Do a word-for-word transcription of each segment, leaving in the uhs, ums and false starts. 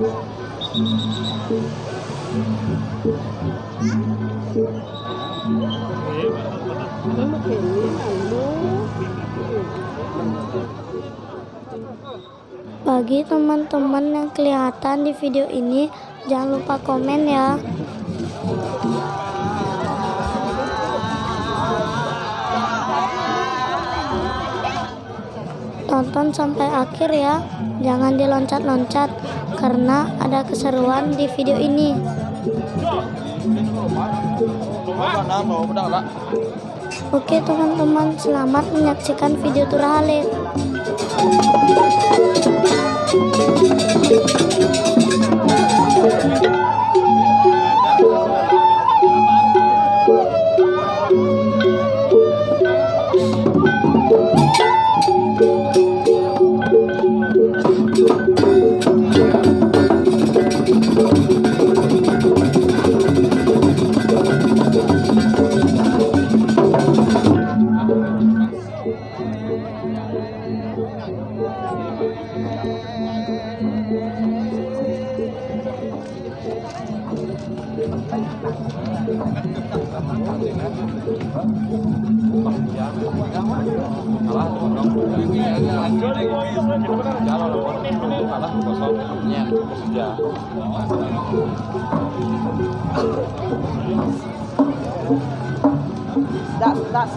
Bagi teman-teman yang kelihatan di video ini, jangan lupa komen ya. Tonton sampai akhir ya, jangan diloncat-loncat karena ada keseruan di video ini. Oke teman-teman, selamat menyaksikan video Turah Halid. That's that's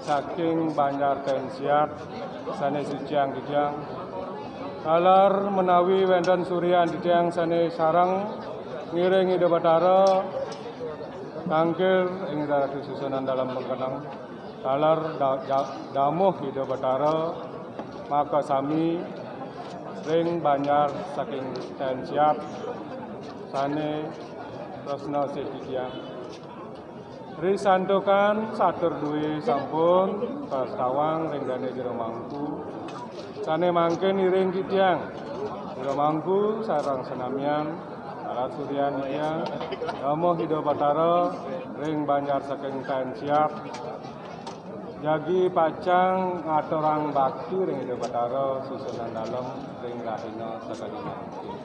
Saking Banjar Tensiat sané suciang titiang. Taler menawi wénten suryan titiang sané sareng ngiring Ida Batara, tangkil ing Ida Ratu Susunan Dalem Pengkeneng. Taler da-, da-, damuh Ida Batara, maka sami ring Banjar saking Tensiat sané tresna sih titiang. Ri santukan satur duwé sampun kastawang ring dané Jero Mangku. Sané mangkin iring titiang. Jero Mangku sareng senamian, taler suryan titiang, damuh Ida Batara ring Banjar saking Tensiat. Jagi pacang ngaturang bakti ring Ida Batara Susunan Dalem ring rahina sakadi mangkin.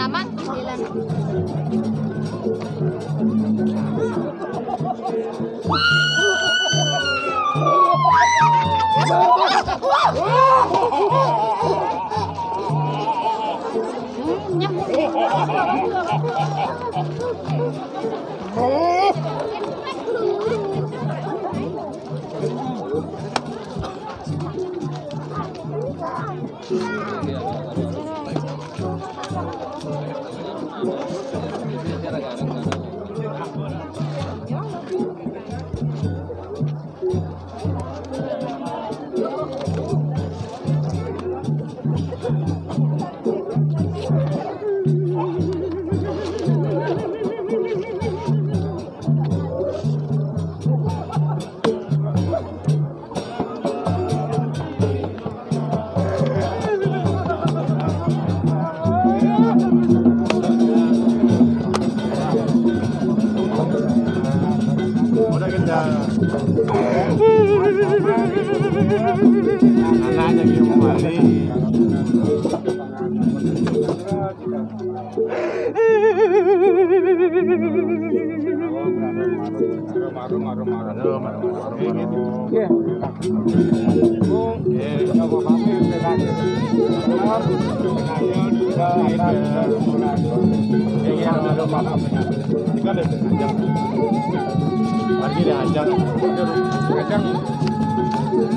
Amang, sembilan.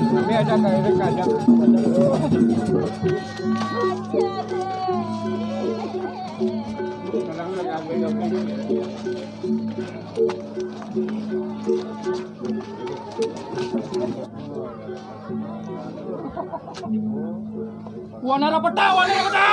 Kami ada kayak ada kajang. Wanara peta, wanara peta.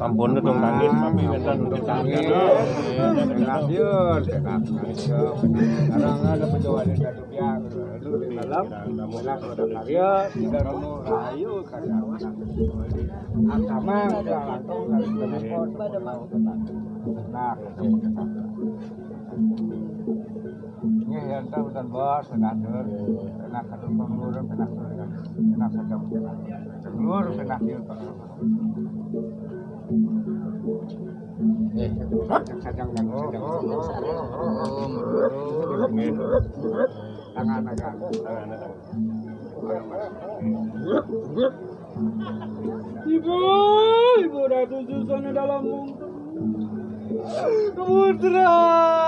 Sampun ketung tangis, tapi wénten ketung tangis. Sekarang ada penjualan satu biar dulu di dalam, enak ada karya, tidak nemu rahayu karya. Agama udah langsung dari telepon. Nah, ketemu kita. Nggih, ya, enten, enten, Bos, enten atur. Enten atur pengurus, enten atur, enten atur, enten atur. Pengurus, enten atur. Nggih, kadang, kadang, kadang. Oh, oh, oh, oh, oh, merurus. Nggih. Tangan agak. Ibu, ibu ratu susana dalam putra,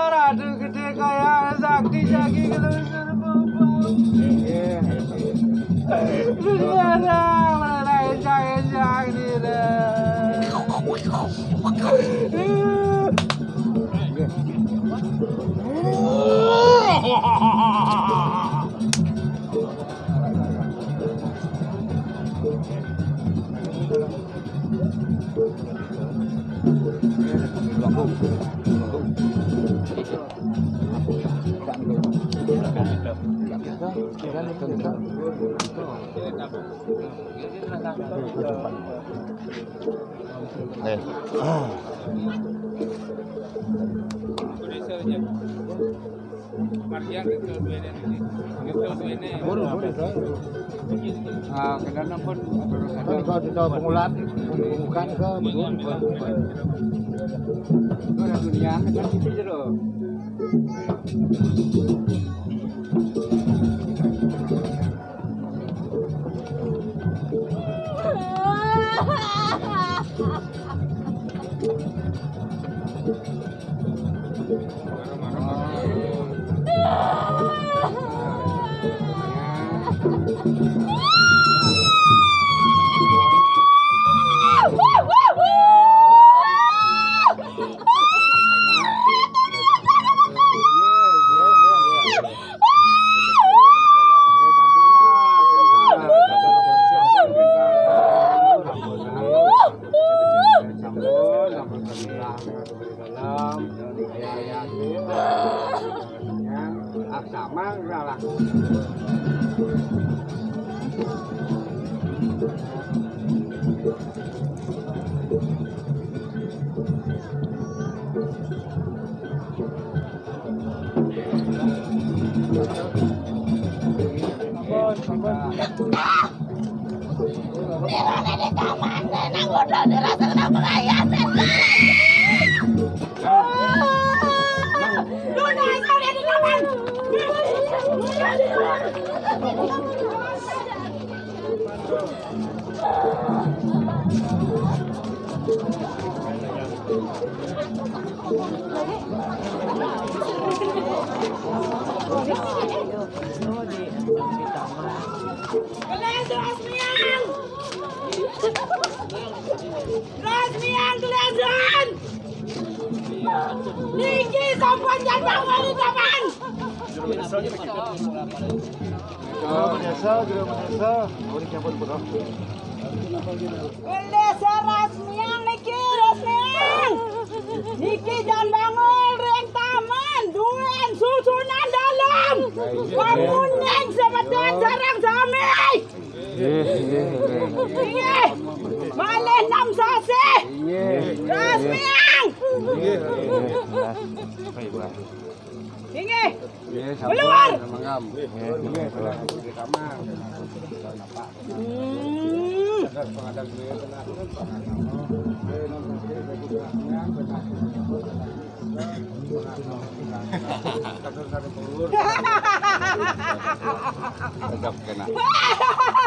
ratu gedé kaya sakti, sakti kelusur bubuk. Susana menaik, sakti, sakti. Eh. Ah, kenapa pun kalau kita pengulat, bukan ke, bukan, bukan. Itu ada dunia, kan, itu jero. Mang, udah lah. Kelas miang, kelas miang. Niki sampun jam bangun, Paman. Jero Manesa, Jero Manesa. Oh, ini ampun, Bro. Bendesa ras miang niki, ras miang. Niki jam bangun ring taman, duén susunan dalem. Pamuning semeton sareng sami. Nggih, nggih, nggih. Nggih. Malih enam sasih. Nggih. Ras miang. Nggih. Nggih. Nggih. Nggih, sampun. Keluar. Nggih, nggih. Hmm. Tetep kena.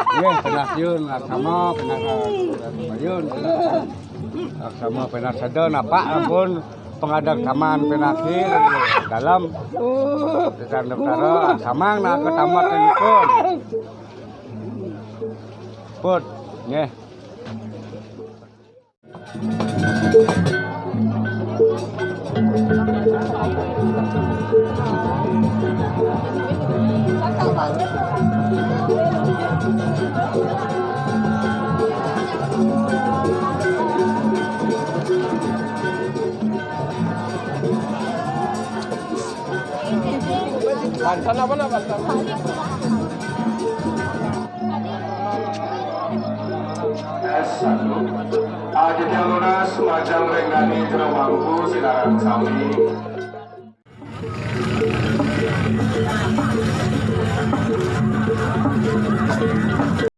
Nggih, kena siun, laksama, kena siun, laksama, kena sedon, apa, ampun, pengadeg taman, kena kir, dalam, tekan daftar, samang, nah, ke tamat, ini pun. Put, nggih. Banten apa nak banten? S satu. Aditya Lunas, Majang Renggani, Jero Mangku, silakan sami.